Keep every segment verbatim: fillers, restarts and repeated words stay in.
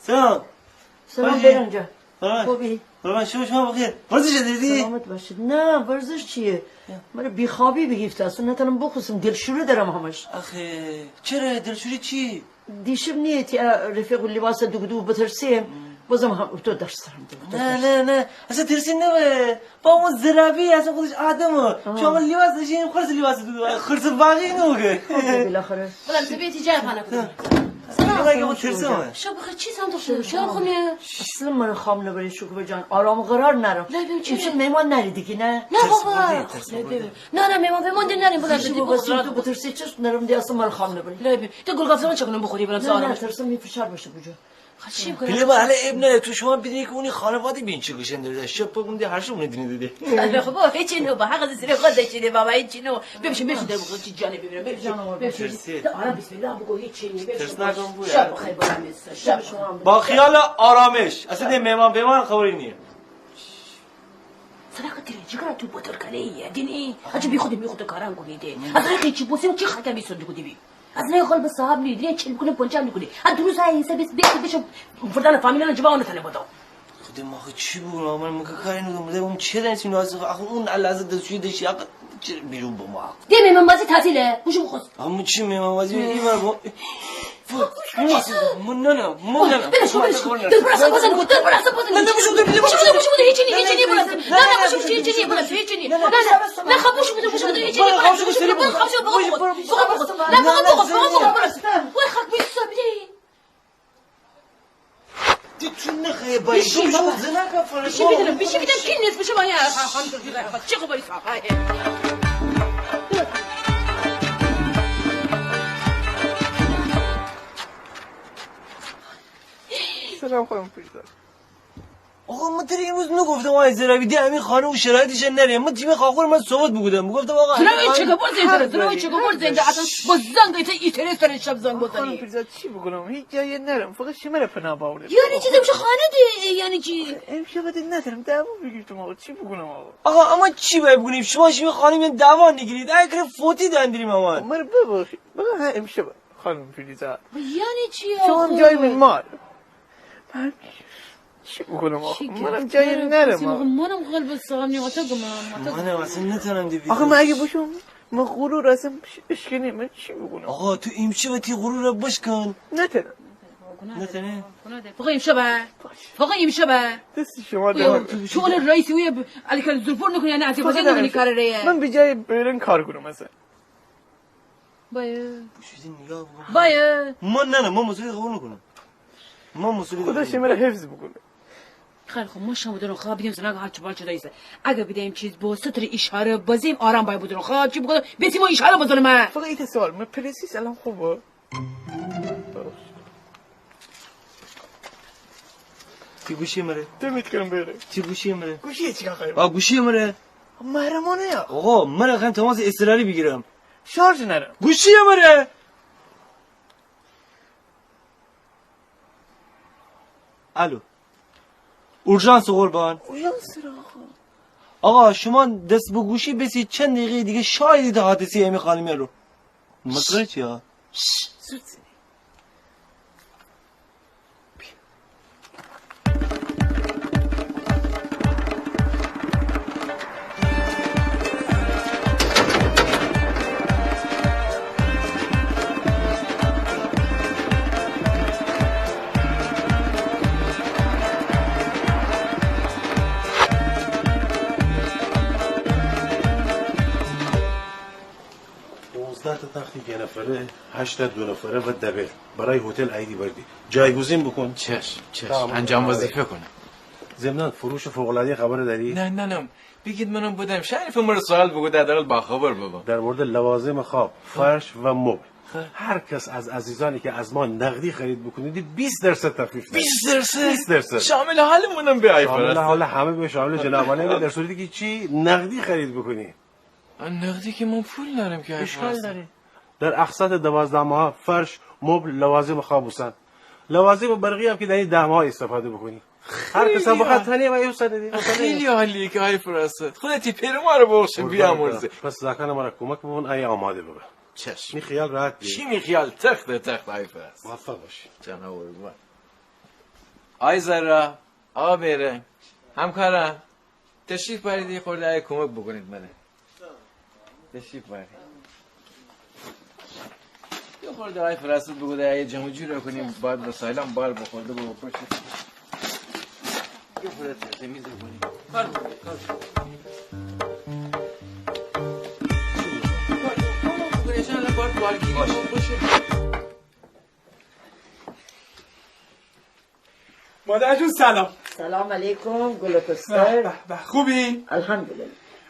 سلام. سلام حاجی. برنج جان. سلام. خوبی؟ قربان شما، شما بخیر. ورزش دریدی؟ سلامت باشید. نه، ورزش چیه؟ مره بیخوابی بیگیفته، اصلاً نتانم بخوسم، دلشوره دارم همش. آخه چره؟ دلشوره چی؟ دیشب نیه تی رفیق لباس دوگودو بترسیم، بازم هم تو درس دارم. نه، نه، نه، اصلاً ترسی نبه. با اون زرابی اصلاً خودش آدمه. آها. چون اون لباس داشتی، این خرس لباس دوگودو. خرس واقعی نوگه. خب، بالاخره. بلند تو بیا تی جای خانه کن. سلام. بلند که اون ترسه من. شب بخیر، چی سمت شد؟ شب خونه. اصلاً من خواب نبری شکوفه جان، آرام و قرار نارم. نه، ببین چی؟ امشب مهمان ناریدی کی نه؟ نه بابا. نه، نه، مهمان، مهمان ده ناریم، بلند. تو بترسی چشم نارم ده، اصلاً من خواب نبری. تو گل قفسه من چکنم بخوری، بلند. نه، نه، ترسم می فشار بشه بوجو. خب چی بکنم؟ پیله با، حالا عیب ناره، تو شما بیدینی که اونی خانواده بین چی گوشن داره، شب پا گونده هر شب اونه دینی داده. نه خب بابا، هیچی نو، با حق از زیر خود داشتی بابا، هیچی نو. بمشی، بمشی در بخور چی جانه ببینم، بمشی، بمشی. تو آرام بسم الله بگو، هیچی نی، بمشی. ترسناکم بو، شب بخیر بابا، شب شما. با خیال آرامش، اصلاً ده مهمان بهمان خبری نیه. صداقت دری، جگر تو بطور کنی، دینی؟ اچه بی خودی، بی خودی کاران کنی ده. از رای چی بوسیم، چی خاطر بی صندوق دیبی؟ از رای قلب صاحب نی، دینی چی بکنه، پنجاه نکنه. ها، درست های حساب بیس، بیس، بیس، فردان فامیلان جواب نتانه بدو. خودی ما خو چی بگم؟ من مگه کاری نکم؟ ده اون چه دنسی نازه؟ آخه اون لحظه دستشویی داشتی، آخه چی بیرون بما؟ ده مهمان بازی تعطیله، بوشو بخوس. اما چی مهمان بازی؟ این بار با من نه، نه، من نه، نه. بلش کن، بلش کن. دل براسه بزن، دل براسه بزن. نه، نه، بوشو، بوشو، بوشو، هیچی نی، هیچی نی، بلند. نه، نه، بوشو، هیچی نی، بلند، هیچی نی. نه، نه، نه، خب، بوشو، بوشو، بوشو، هیچی نی، بلند، بوشو، بوشو، بلند، خب، بوشو، بوشو، بلند. وای، خاک بوشو، بلند. دی تو نخوای بایی. بشین، بشین. بشین، بشین، بشین، کی نیست؟ بشین، بشین. چی خبری؟ سلام خانم پیرزاد. آقا، من تره ایمروز نگفتم آقای ضرابی، ده امی خانه و شرایطش نره. من تیمی خاخور من صحبت بوکودم. بوگفتم آقا، زنای چه گبر زنده، زنای چه گبر زنده. اصلاً با زنگ ایته ایتره سر شب زنگ بزنی. خانم پیرزاد، چی بوکونم؟ هیچ جایی نرم، فقط شمره پناه باوردم. یعنی چی؟ دمش خانه ده، یعنی چی؟ امشب ده نترم دعوا بیگیفتم آقا، چی بوکونم آقا؟ آقا، اما چی باید بوکونیم؟ شما شیمی خانم دعوا نیگیرید، اگه کره فوتی دندریم امان. مره ببخشید، بابا، ها، امشب. خانم پیرزاد. یعنی چی آخه؟ شما هم جای من مار. من چی بوکونم آخه؟ منم جای نرم آخه. منم قلب صاحب نیم، اتا گمم، اتا گمم. منم اصلاً نتانم ده بیدم. آخه من اگه بوشوم، من غرور اصلاً اشکنه، من چی بوکونم؟ آقا، تو ایمشب تی غرور بشکن. نتانم. نتانم. فقط ایمشب. فقط ایمشب. دست شما درد. تو اون رئیسی اویه علی کل زورپور نکونی، یعنی از این بزرگ نکونی کار ره. من به جای بیرون کار کونم اصلاً. بایه. بوشو ده نیگاه بوکون. بایه. من نه، نه، من مسئولیت قبول نکونم. من مسئولیت قبول نکونم. خدا شمره حفظ بوکونه. خیلی خو، من شمه دورون خواب بیدم، زناک هرچی بال چوده ایسه. اگه بیدم چیز بو ستر اشاره بزیم، آرام بای بودورون خواب چی بوکونم؟ بیسی ما اشاره بزنم من. فقط ایته سوال، من پرسیس الان خوبه؟ تی گوشی مره. دمت گرم بره. تی گوشی مره. گوشی چی خواهی؟ آ، گوشی مره. محرمانه یا؟ آقا، من خوایم تماس اضطراری بیگیرم. شارژ نره. گوشی مره. الو. اورژانس قربان. اورژانس را آقا. آقا، شما دست به گوشی بسی، چند دقیقه دیگه شاید ایته حادثه امی خانمی رو. مسخره چی ها؟ زود زنی. پونزده تا تخت یه نفره، هشت تا دو نفره و دبل. برای هتل عیدی بردی. جایگزین بکن. چشم، چشم. انجام وظیفه کنم. ضمناً فروش فوق‌العاده خبر داری؟ نه، نه، نه. بیگید منم بدانم. شریف مره سوال بوکوده، حداقل باخبر ببم. در مورد لوازم خواب، فرش و مبل. هر کس از عزیزانی که از ما نقدی خرید بکونیدی، بیست درصد تخفیف داریم. بیست درصد؟ بیست درصد. شامل حال منم به، آی پرستار؟ شامل حال همه به، شامل جنابعالی به، در صورتی که چی؟ نقدی خرید بکنی. نقدی که من پول نارم که، آی پرستار. اشکال داره. در اقساط دوازده ماهه فرش، مبل، لوازم خواب و سن. لوازم برقی هم که در این ده ماه استفاده بکنی. هر کس هم بخواد تنه و یه سنه دیگه. خیلی عالیه که، آی پرستار. خدا تی پیر مره ببخشه، بیامرزه. پس زاکان مره کمک بکن، ای آماده ببه. چشم. می خیال راحت بی. چی می خیال؟ تخت تخت، آی فراست. موفق باشی. جان قربان. آی زهرا، آقا بهرنگ، همکاران، تشریف بارید، یه خورده آیه کمک بوکونید مره. تشریف بارید. یه خورده آی فراست بوگو ده، آیه جمع و جور کنیم، بعد وسایلم بار بخورده بابا، پشت. یه خورده تمیز بوکونیم. کار بوکونیم، کار بوکونیم. کار بوکونیم، بار، بارگیری باشه. مادر جون، سلام. سلام علیکم، گل پسر. به، به، به. خوبین؟ الحمدلله.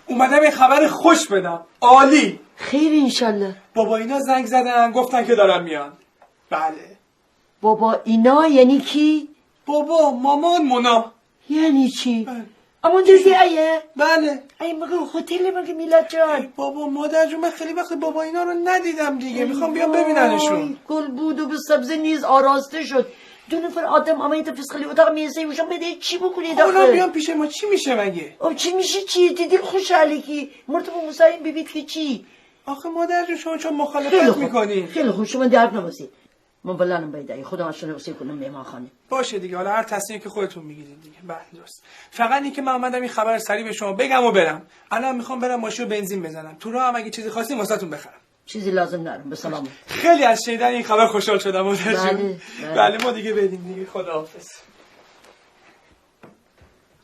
اومدم یه خبر خوش بدم. عالی. خیر انشالله. بابا اینا زنگ زدن، گفتن که دارن میان. بله. بابا اینا یعنی کی؟ بابا، مامان، مونا. یعنی چی؟ بله. امون دردی ایه؟ بله. ای مگه هتل مگه میلاد جان؟ ای بابا، مادر جون، من خیلی وقت بابا اینا رو ندیدم دیگه. می‌خوام بیام ببینمشون. وای، گل بود و به سبزه نیز آراسته شد. دو نفر آدم اما ایتا فسقلی اتاق میسه اوشان بده چی بوکونید آخه؟ اونا بیان پیش ما چی می‌شه مگه؟ او چی می‌شه چی؟ تی دل خوشه الکی. مرتب مسایم بیبید که چی؟ آخه مادر جون، شما چون مخالفت می‌کنی. خیلی خوب، شما درد نواسید. من ولانم بایدایی، خودم اشانه اوسه کونم مهمانخانه. باشه دیگه، حالا هر تصمیمی که خودتون می‌گیرید دیگه. بله، درست. فقط اینکه من اومدم این خبر سریع به شما بگم و برم. الان می‌خوام برم ماشین رو بنزین بزنم. تو راه هم اگه چیزی خواستین واسه‌تون بخرم. چیزی لازم نارم، به سلامت. خیلی از شنیدن این خبر خوشحال شدم، مادر جون. بله، بله. بله، ما دیگه بریم دیگه. خداحافظ.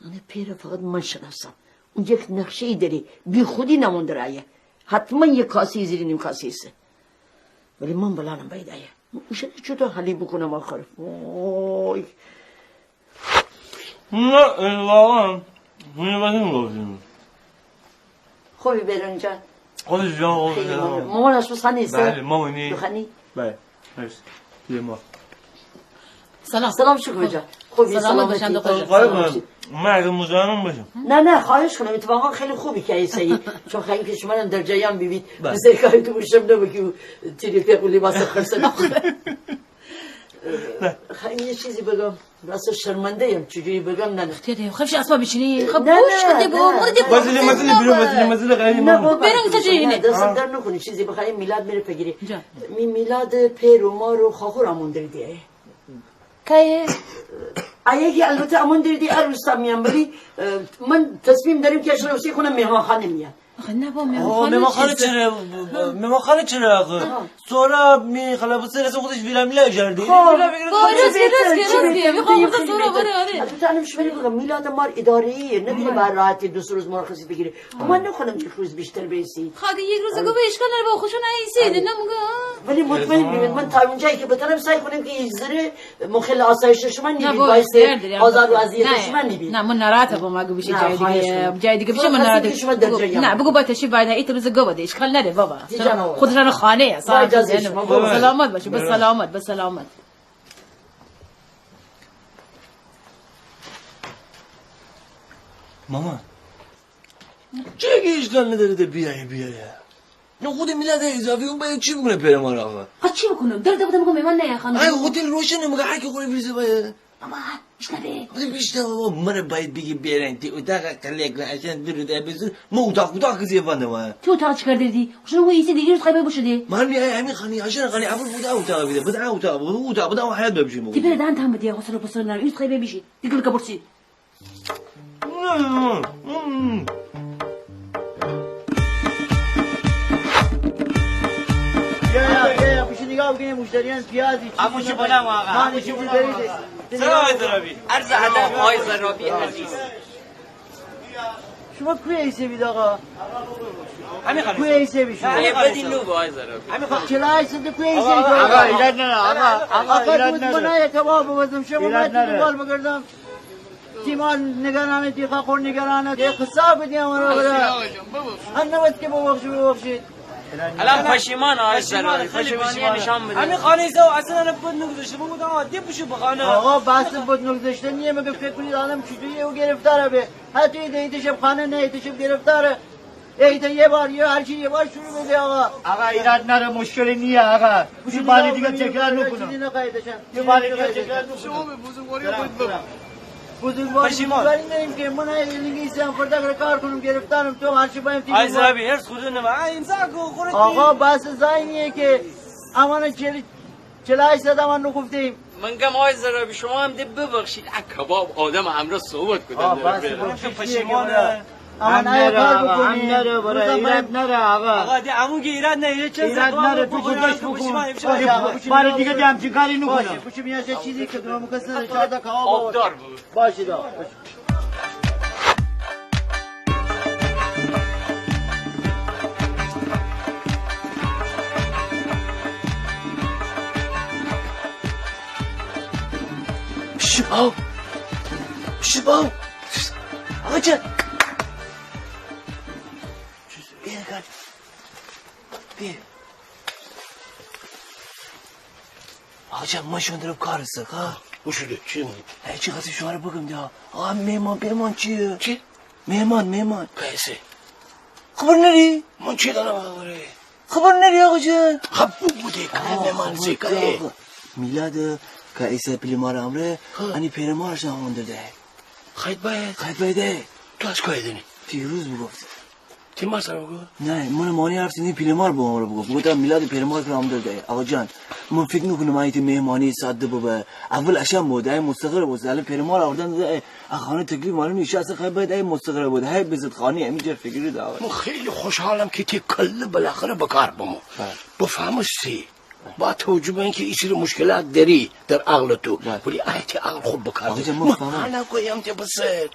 انه پئره فقط من شناسم. اون یک نقشه‌ای دره، بیخودی نمون در آیه. حتما یک کاسه‌ای زیر نیم‌کاسه ایسه. ولی من ولانم بایدایی. اوشانه چوطو حالی بوکونم آخر؟ وای. نه، ای بابا. خوبی بهرنگ جان؟ خودش جان، خودش جان. مامان آشپزخانه ایسه؟ بله، مامانی. دوخانی؟ بله. مرسی. سلام. سلام شکر جان. خوبی؟ سلامت باشین. من اگه مزاحمم باشم. نه، نه، خواهش کنم. اتفاقا خیلی خوبی که ایسایی. چون خوایم که شما هم در جریان بیبید. بله. بزه کاری تو بوشم نبو که تیری پیغولی واسه خرسه نخوره. خوایم یه چیزی بگم. راست شرمنده‌یم، چجوری بگم؟ نه، نه. خفش اسبا بیشینی. خب نه، گوش کده بو. نه. مورد بازی مزیل بیرون، بازی مزیل غیری نه، ما. بابا، بهرنگ، تو چی نه، اینه؟ دست درد نکنه. چیزی بخوایم میلاد مره پیگیره. جان. می میلاد پئر و مار و خواخور امون دردی. کیه؟ ایه که البته امون دردی عروسا میان، ولی، اه، من تصمیم دارم که اشانه اوسه کونم مهمانخانه میان. آخه نه بابا، مهمانخانه چره؟ مهمانخانه چره آخه؟ سهراب می خاله پسر خودش ویلا میلا اجاره ده. خب. ویلا بگیره. راست گه، راست گه. می‌خوام بگم سهراب، آره، آره. البته انم شمره بگم، میلاد مار اداره‌ایه، نمی‌تونه به راحتی دو سه روز مرخصی بگیره. گمان نکنم که روز بیشتر بیسی. خب اگه یک روز گو به اشکال ناره، با خوشون ایسی ده، نه مگه؟ ولی مطمئن بیبید، من تا اونجایی که بتانم سعی کنم که هیچ ذره مخل آسایش شما نیبید، باعث آزار و اذیت شما نیبید. نه، من ناراحت بم اگه بشه جای دیگه، جای دیگه بشه من ناراحت. نه، بگو با تشریف باید، ایتا روز گو بده، اشکال ناره بابا. خودشان خانه است. سلامت باشی، به سلامت، به سلامت. ماما، چی که اشکال نداره ده بیایه، بیایه. نه خود میلاد اضافی اون باید چی بکنه پئر مار آخه؟ ها چی بکنه؟ درده بده مگه مهمان نیه خانه؟ ای هتل روشنه مگه هر کی خوره ویزه باید. بابا، اشنوه. بابا، بیشتر بابا، مره باید بگی بهرنگ تی اتاق کلیک ره اشان دور ده بزور، ما اتاق اتاق کسی فنده ما. تی اتاق چی کار دری؟ خوشن او ایسی دیگه روز خیلی بشه ده. من بیا همین خانی، اشان خانی، اول بوده اتاق بیده، بوده اتاق، بوده اتاق، بوده حیاط ببشیم. تی بره دان تام بدی، خسر و پسر نرم، ایست خیلی بشی. دیگه لکه برسی. بیا، بیا، بیا، بشو نگاه بکنیم، مشتریان پیازی، چیزی. آقا، بشو نگاه. بلم آقا، نان، بشو چیزی بلم دارید؟ آقا. سلام آقای زرابی. سلام آقای زرابی عزیز. شما کوی ایسه بید آقا؟ همین خانه. کوی ایسه بید شما؟ همین خانه. بدین نو آقای زرابی. همین خانه. چلا ایسه ده کوی ایسه بید آقا؟ آقا، ایراد نره، آقا، آقا، ایراد نره. آقا، من کباب بوزم، شما ایراد نره. دنبال بگردم. تی مار نگرانه، تی خاخور نگرانه، تی قصه بدی امره بره. آقا جان، ببخشید. هر نوبت که ببخشید، ببخشید. الان پشیمان آقای زرابی، پشیمان، خیلی پشیمان. همین خانه ایسه و اصلاً الان بد نگذشته. من گفتم آقا، دی بشو به خانه. آقا، بحث بد نگذشته نیه، مگه فکر کنید الان چجوری او گرفتاره به؟ حتی ایده ایده شب خانه نه، ایده شب گرفتاره. ایده یه بار، یه هر چی یه بار شروع بده آقا. آقا، ایراد نره، مشکلی نیه آقا. یه بار دیگه تکرار نکنه. چیزی نخواهید اشان. یه بار دیگه تکرار نکنه. شما به بزرگواری خودت ببر. بزرگواری، پشیمان. بزرگواری نیم که من ای لینگی سیام فردک را کار کنم، گرفتارم، تو هرچی بایم تیم. آی زرابی، هرس خورده نما. آ، امضا کو، خورده. آقا، بس زاینیه که امانه چل، چل و هشت صد امانه نگفتیم. من گم آی زرابی، شما هم ده ببخشید. ا کباب آدم همرا صحبت کدن آه، داره بس بره. ببخشید، پشیمانه. امان هم ای نره کار آقا، هم بکنیم. نره بره، روزم ایراد نره آقا. آقا، ده عمو که ایراد نره، چند ایراد نره، تو خودش بکن. پشیمان، پشیمان. باشه، باره دیگه ده همچین کاری نکنم. باشه، بچه میاشه چیزی که دارم کسر چهارده کباب آبدار بود. باشه دا. شباو. شباو. آقا جان. بیا نگاه. بیا. آقا جان، من شون درم کار است، ها؟ بوشو ده، چی مو؟ هیچی، خواستم شوهر بگم ده. آقا، مهمان، مهمان چیه؟ چی؟ مهمان، مهمان. کیسه؟ خبر نری؟ من چی دانم خبره؟ خبر نری آقا جان؟ خب بگو ده، که آه، مهمان خبر زی که. آقا. میلاد که ایسه پیله مار امره، ها. انی پیر مار شان هون داده. خیلی باید. خیلی باید. تو از کجا دانی؟ دیروز بگفته. تی مار سر بگو؟ نه، من مانی حرف زدی، پیله مار با ما رو بگو. بگو تا میلاد پیله مار کرا آمده ده. آقا جان، من فکر نکنم ایتی مهمانی ساده ببه. اول اشان بود، ای مستقر بود. الان پیله مار آوردن ده، ای خانه تکلیف معلوم نیست. اصلاً خیلی باید ای مستقر بود. هی بزد خانه، همینجا فکری ده آقا. من خیلی خوشحالم که تی کله بالاخره به کار بمو. بله. بفهمستی. با توجه به اینکه ایسری مشکلات داری در عقل تو، بله. ولی ایتی عقل خوب به کار بندی. آقا جان، من فهمم. من هنه گویم تی پسر،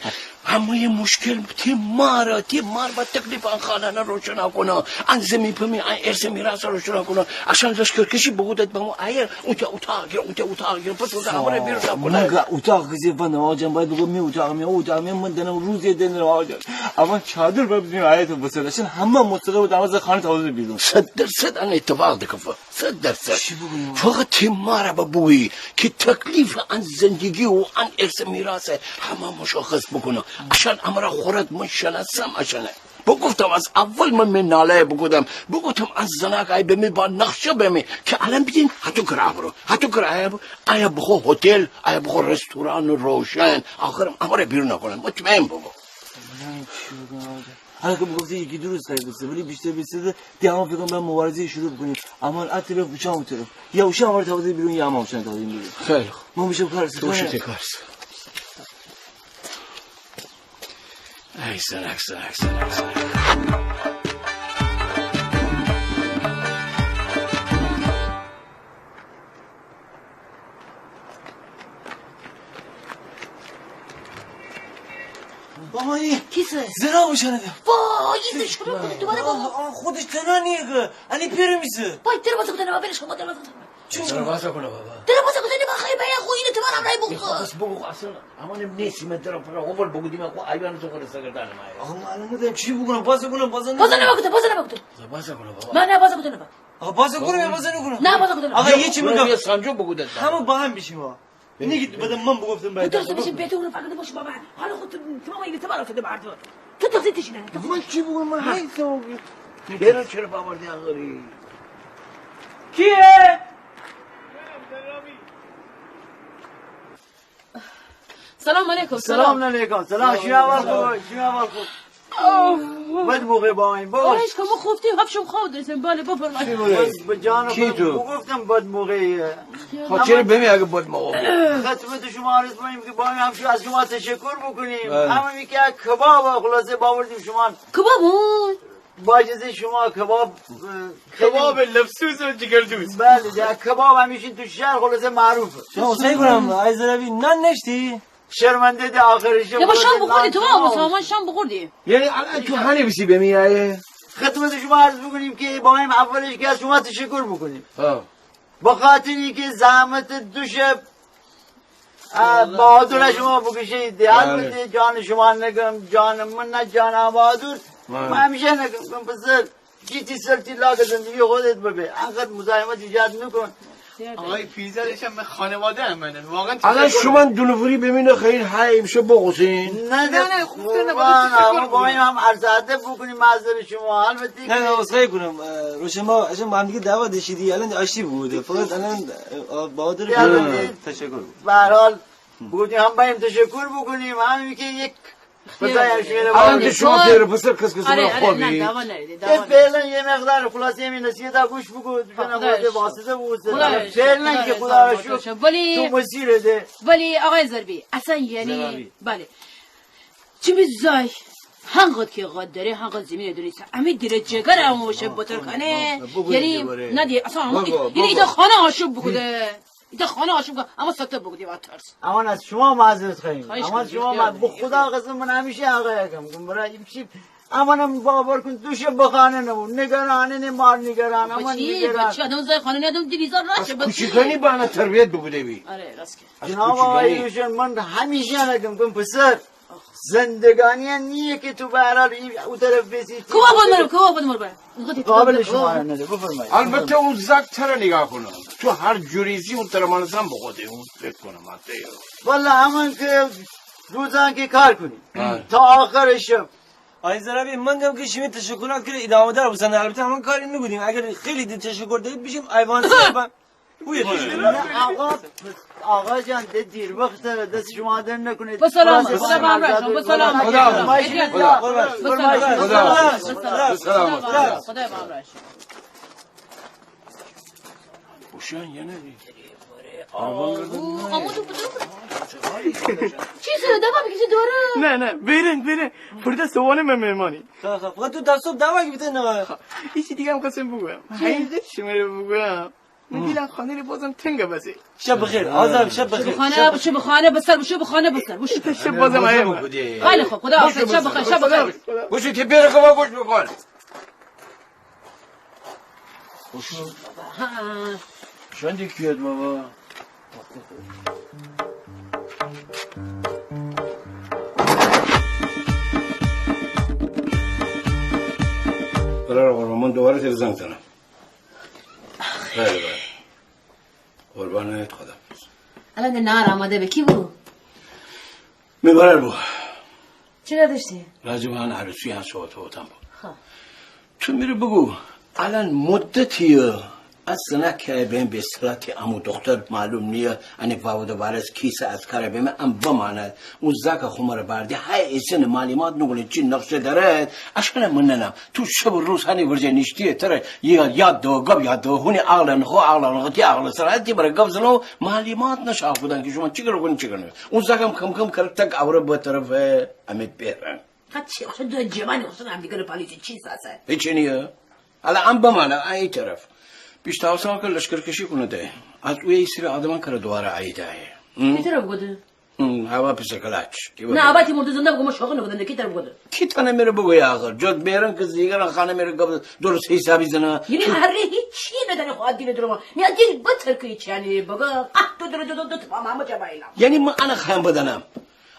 همهٔ مشکل تی ماره، تی مار با تکلیف ان خانه روشن کونه، ان زمین پمی، ان ارث میراث روشن کونه. اشان لشکرکشی بگودد بمو ایر، اونجا اتاق گیر، اونجا اتاق گیر، پس اونجا امره بیرون کونه. مگه اتاق کسی فندم، آقا جان، باید بگو می اتاق می، او اتاق می، من دنم روزی دنم، آقا جان. اما چادر باید بدیم ایتی پسر، اشان همه مستقر بود، اما خانه تاوده بیرون. صد درصد ان اتفاق دکفه. صد درصد. چی بگویم؟ فقط تی ماره بگویی که تکلیف ان زندگی و ان ارث میراث همه مشخص بکونه. اشان امره خورد، من شناسم اشانه. بگفتم از اول من می ناله بگودم. بگفتم ان زناک ای بمی با نقشه بمی که الان بیدین هتو کرا برو. هتو کرا برو. ایا بخو هتل، ایا بخو رستوران روشن. آخرم امره بیرون کونه. مطمئن ببو. هر که بگفتی یکی دو روز خیلی بسته، ولی بیشتر بسته ده، ده اما فکر کنم باید مبارزه شروع بکنیم. اما ا طرف و چند طرف. یا اوشان امره تاوده بیرون، یا اما اوشان تاوده بیرون. خیلی خوب. من می‌شم کار است. تو می‌شی کار است. ای زنک، زنک، زنک، زنک. بابا، این کیسه؟ زرا بشنه ده. وای، این شروع کنه دوباره بابا. آه، آه، خودش تنها نیه که. انی پیره میسه. وای، تره بازه کودنه، ولش کن، تره بازه کودنه. چون؟ تره بازه کنه بابا. تره بازه کودنه، بابا، خیلی بیا خو اینه تو برام رای بخور. بس بگو، اصلاً امان نیستی، من تره پر اول بگودیم، خو ایوان تو خود سگردان ما. آقا، معلوم بودم چی بگم، بازه کنم، بازه نکنم. بازه نکنم، بازه نکنم. بازه کنه بابا. من نه، بازه کنم. آقا، بازه کنم یا بازه نکنم؟ نه، بازه کنم. آقا، یه چی می‌گم؟ بیا سنجو بگو داد. همه با هم بشیم آقا. نگید، بعدم من بگفتم باید. تو درست بشین، بهتون فقط باش بابا. حالا خود تو، تو بابا، اینه تو برات ده برد. تو تقصیر تشی نه. من چی بگم؟ من هیچ نمی‌گم. چرا، چرا باور دیگری؟ کیه؟ سلام علیکم. سلام علیکم. سلام. شما احوال خوب؟ شما احوال خوب؟ آه. بد موقع با این، باش. خواهش کنم، ما خفتیم، هفت شب خواب داشتیم. بله، بفرمایید. چی بوده؟ بس به جان کی خودم تو؟ بگفتم بد موقعیه. خب اما چرا بمی اگه بد موقع بود؟ خدمت شما عرض کنیم که با این هم از شما تشکر بکنیم. بله. اما یکی از کباب خلاصه باوردیم شما. کباب بود؟ با اجازهٔ شما کباب، اه، خیلی کباب لب‌سوز و جگردوز. بله، در کباب همیشه تو شهر خلاصه معروفه. شما سعی کنم، ای زرابی، نان نشتی؟ شرمنده ده آخرش. یا با شام بخوردی تو، ما با شام بخوردی. یعنی الان تو هنی بیسی بمیایی؟ خدمت شما عرض بکنیم که با این اولش که از شما تشکر بکنیم. ها. به خاطر اینکه زحمت دو شب، اه، بهادر شما بکشید. بله. البته جان شما نگم، جان من نه، جان بهادر. بله. من همیشه نگم، گم پسر. جیتی سرتی لاگ زندگی خودت ببه. انقدر مزاحمت ایجاد نکن. آقای پیرزادش هم به خانواده امنه. واقعاً الان تشکر. شما دو نفری بمینه خیر، های امشب بغوصین. نه، نه، نه، خب، نه، نه، قربان، تشکر اما با این هم عرض ادب بکنیم معذر شما. البته نه، نه، که عذرخواهی کنم. اه، روشن ما، اصلاً با هم دیگه دعوا داشتیدی، الان آشتی بوده. فقط الان، اه، بهادر بیا، بیا. تشکر. به هر حال، بگفتیم هم بایم تشکر بکنیم، هم که یک خدایا شمره الان که شما پدر پسر کس کس آره، آره، خوبی. نه، دعوا نرید، دعوا نرید. فعلاً یه مقدار خلاصه همین نصیحتا گوش بکن، خدایا شکر. واسطه بوسته. خدایا شکر، فعلاً که خدایا شکر. ولی تو مسیر ده. ولی آقای ضربی، اصلاً یعنی، بله. چی می زای؟ هنقد که قد داره، هنقد زمین دونیسته. امی دیل جگر امو شه بتر کنه. یعنی، نه دی، اصلاً امو، یعنی ایتا خانه آشوب بوکوده. ایتا خانه آشوب بوکوده، اما سکته بوکوده، با ترس. اما از شما معذرت خواهیم. اما از شما معذرت. به خدا قسم من همیشه آقا یکم گم برای این چی؟ امانم باور کن، دو شب به خانه نبو. نگرانه، نه مار نگران، اما نگران. بچه آدم زای خانه نیادم، دیل ایزار راشه. کوچیکانی با انا تربیت بوکوده بی. آره، راست که. جناب آقای روشن، من همیشه نگم، گم پسر، زندگانی نیه که تو به هر حال او طرف بیسی. کوبا بود مرو، کوبا بود مرو. قابل شما نده، بفرمایید. البته اون زاک تره نیگاه کنه. تو هر جوری زی اون تره مانستن بخوده، اون فکر کنم حتی. والله همون که روزان که کار کنی تا آخر شب. آی ضربی، من گم که شیمی تشکرات کره ادامه دار بوسن. البته همون کاری نکودیم. اگر خیلی دی تشکر دارید، بشیم ایوان سر. نه، آقا، آقا جان، ده دیر وقت دست شما درد نکنه. به سلامت، خدا به همراهتون، به سلامت. خدا. به سلامت. خدا به همراهتون. اوشان یه نه. چی سره دوا می‌کشی دوره؟ نه، نه، بیرین، بیرین. فردا صبحانه مه مهمانی. خب، خب، تو تا صبح دوا کی بیته نه. ایچی دیگه هم قسم بگویم. چی؟ شمره بگویم. من دیلم خانه ره بازم تنگه بسی. شب بخیر، آزم، شب بخیر. بشو به خانه، بشو به خانه، بسر، بشو به خانه، بسر، بشو. شب بازم آیم. خیلی خوب، خدا حافظ، شب بخیر، شب بخیر. بشو، تی پیر خبر گوش بکن. بشو. شندی کیت بابا. برار قربان، من دوباره تیر زنگ زنم. بله، بله. قربانت، خدا. الان ده نهار آماده به، کی بو؟ می برار بو. چی کار داشتی؟ راجع به ان عروسی ان صحبت بوتم بو. خب. تو مره بگو، الان مدتیه، اصلاً که به به اصطلاح تی عمو دختر معلوم نیه، ان وعده وارث کیسه از کار به من ان بماند. اون زاک خو مره بردی، های ایسن معلومات نگونه چی نقشه داره، اشانه من ننم. تو شب و روز هنی ورجه نیشتی، تره یا، یا دو گب یا دو هونی عقل نخو، عقل نخو، تی عقل سر، تی بره گب زنو، معلومات نشا خودن که شما چی کار کنی، چی کار نکنی. اون زاکم کم کم کره تک اوره به طرف امید بهرن. خب چی؟ خب دو جوانی خودشون همدیگه رو پالیسی چی ساسه؟ هیچی نیه. حالا ام بمانه، ای طرف. بیشتر سال که لشکرکشی کنه ده. از اوی ایسری آدمان کره دواره عیده. هم؟ کی طرف گوده؟ هم، هوا پیس کلاچ. نه، هوا تی مرده زنده بگو، ما شوخی نکودم، کی طرف گوده؟ کی تانه مره بگوی آخر؟ جز بیرن که زیگران خانه مره گب درست حسابی زنه. یعنی هر ره هیچی ندانه خو دیل درو. نه دیل بتر که چی یعنی بگه. اه، تو درو، تو، تو، تو، تمام، همه جا بایلم. یعنی من انه خوایم بدانم.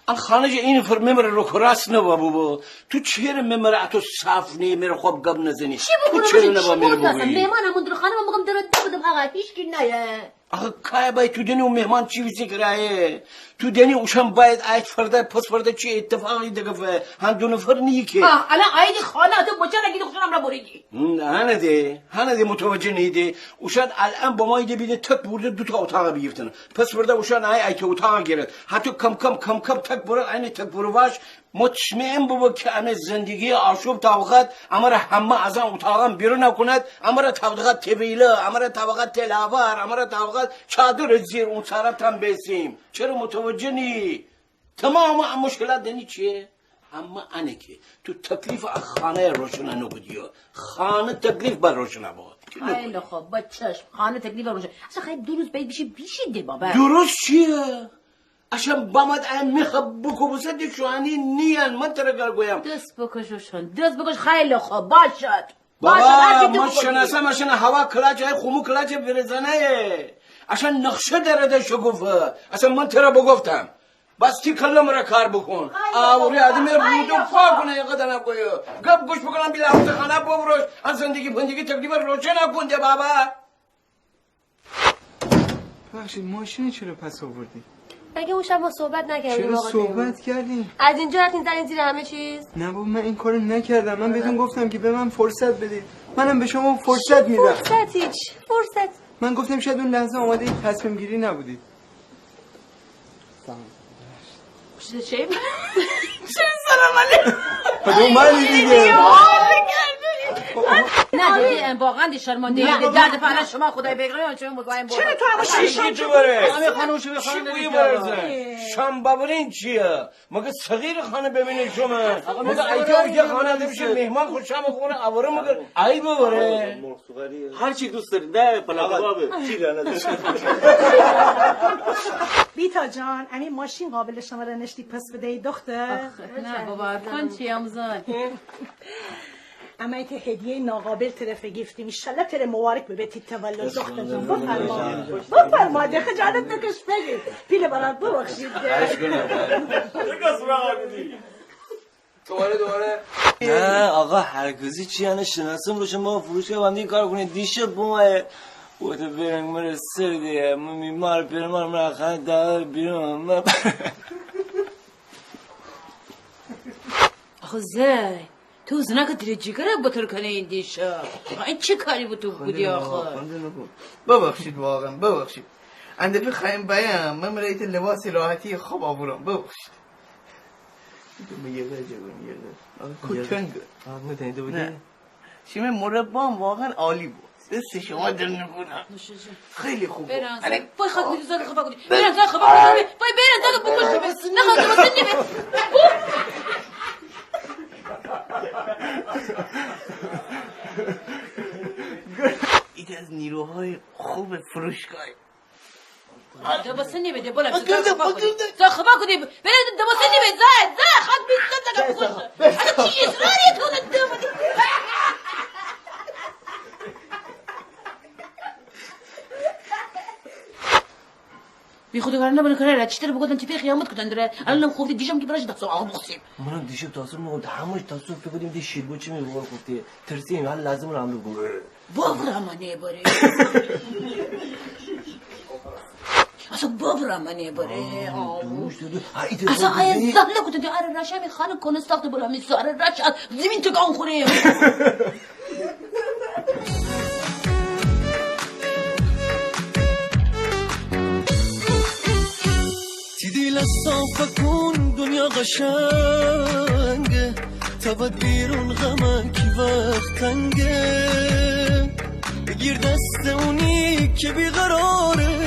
ان خانه جا این فر ممره روکو راست نوا بو. تو چره ممره اتو صاف نی، مره خوب گب نزنی؟ چی بکنم؟ تو چره نوا مره بگویی؟ مهمان همون در خانه ما بگم در ده بدم آقا، هیچ کی نیه. آخه کای بای تو دنی او مهمان چی ویسی کرایه؟ تو دنی اوشان باید آید فردا، پس فردا چی اتفاقی دگفه؟ هن دو نفر نیه که. آه، الان آیدی خانه اتو بچه نگیدی خوشان امرا بریدی. هنه ده، هنه ده متوجه نیدی. اوشان الان با ما ایده بیده تک برده دو تا اتاق بیگیفتن. پس برده اوشان ای، ای تا اتاق گیرد. هتو کم کم، کم کم تک برد، اینه تک برواش مطمئن ببو که امه زندگی آشوب تا وقت امره همه از ان اتاقان بیرون کند، امره تا وقت طویله، امره تا وقت تلاوار، امره تا وقت چادر زیر اون سرتان بیسیم. چره متوجه نی؟ تمام ا مشکلات دنی چیه؟ اما انه که تو تکلیف ا خانه روشن نکودی. خانه تکلیف بر روشن بو. خیلی خوب، با چشم. خانه تکلیف بر روشن. اصلاً خیلی دو روز باید بیشی، بیشی ده بابا. دو روز چیه؟ اشان بامد ا میخه بکوبسه ده شوانی نیان، من تره گر گویم. دس بکش اوشان، دس بکش، خیلی خوب، باشد. بابا، من شناسم اشان، هوا کلاچه، ای خومو کلاچه ویرزنه. اشان نقشه دره ده شکوفه. اصلاً من تره بگفتم. بس تی کله مره کار بکن. آوری آدمی رو دو پا کنه، یه قدر نکویه. گپ گوش بکنم، بیلا خانه بفروش. از زندگی پندگی تکلیف روشن کن ده بابا. ببخشید، ماشین چرا پس آوردی؟ مگه اون شب ما صحبت نکردیم؟ چرا آقا صحبت کردیم؟ از اینجا رفتیم زدیم زیر همه چیز. نه بابا، من این کارو نکردم. من بهتون گفتم که به من فرصت بدید. منم به شما فرصت می‌دم. فرصت هیچ. فرصت. من گفتم شاید اون لحظه آمادهٔ تصمیم گیری نبودید. چی؟ چی؟ سلام علیکم. خب، اومدی دیگه. نه، دیگه، واقعاً دی شرمندگی، نه. درد پهلو شما خدای بیگانه، چون مقایم بود. چرا تو همه چی شیشی تو بره؟ همه خانم شما چی خانم بویی دیگه. بره؟ شام ببرین چیه؟ مگه صغیر خانه ببینه شما؟ آقا، مگه من ایتار یه خانه دمیشه مهمان خوشم خوره، اوره مگه عیب بره؟ هر چی دوست داری. نه، پلا کبابه. چی لعنت. بیتا جان، امی ماشین قابل شمره نشتی پس بدهی دختر؟ آخ، نه بابا، کن چی امزان. اما ایته هدیه ناقابل تره فگیفتیم. انشالله تره مبارک ببه تی تولد دختر جان. بفرما. بفرما، ده خجالت نکش بگیر. پیله برات ببخشید ده. دوباره، دوباره. نه آقا، هر کسی چی انه شناسم روشه ما فروشگاه با هم دیگه کار کنیم. دیشب بومه. بوته برنگ مره سر دیه. من بیمار پیرمار مره خانه داره بیرون. من آخه زای، تو زناکه دیل جیگره بتر کنه این دیشب. این چی کاری بو تو بودی آخه؟ ببخشید واقعاً، ببخشید. انده بخوایم بایم، من مره ایته لباس راحتی خوب آورم، ببخشید. کوتنگه. نه. شیمی مربا هم واقعاً عالی بو. دست شما درد نکنه. خیلی خوب بو. برن، زن. پای خاک می‌دی، زن خفه کودی. برن، زن خفه کودی. پای برن، زن بکش. نه، خاک واسه نیمه. ایته از نیروهای خوب فروشگاه. دبسته نیمه ده، بلا. زن خفه کودی. زن خفه کودی. برن، دبسته نیمه. زن، زن، خاک می‌دی، زن بکش. اگه چی اصراری تو ده؟ بی خود کار نبنه کنه را. چی تره بگوتن، چی تره قیامت کودن دره. الانم خوفتی، دیشم کی براش دستم آب بخوردیم. منم دیشب تاسو نگفت، همش تاسو فکر کودیم دی شیر بو چی می بابا گفتی. ترسیم، حال لازم رو هم بگو. بابا را منه بره. اصلاً بابا را منه بره. آه، دوش، دوش. اصلاً آیا زن نکوتن دی آره رشا می خانه کنه ساخته بلا می ساره رشا زمین تکان خوره. تی دیل صافه کون دنیا قشنگه، تود بیرون غمه کی وقت تنگه. بگیر دست اونی که بیقراره،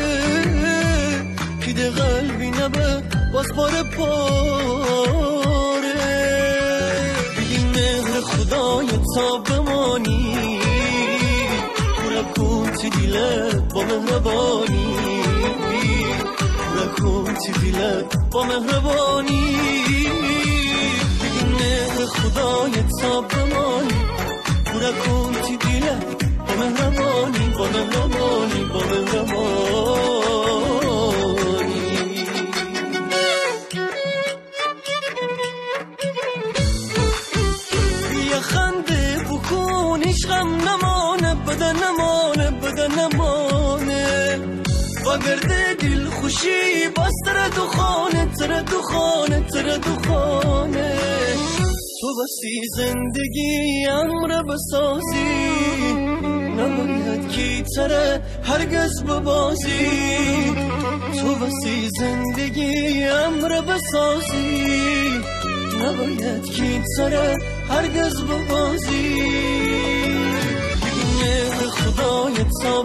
کی ده قلبی نبه باز پاره پاره. بگی مهر خدای تا بمانی، پورا کون تی دیله با مهربانی. پورا کون تی دیله با مهربانی. بگی مهر خدای تا بمانی، پورا کون تی دیله با مهربانی، با مهربانی، با مهربانی. یه خنده بکون، هیچ غم نمانه، بده نمانه، بده نمانه. وگرده دیل خوشی باز تره دوخانه، تره دوخانه، تره دوخانه. تو وسی زندگی امره بسازی، نباید کی تره هرگز ببازی. تو وسی زندگی امره بسازی، نباید کی تره هرگز ببازی. بگی مهر خدای تا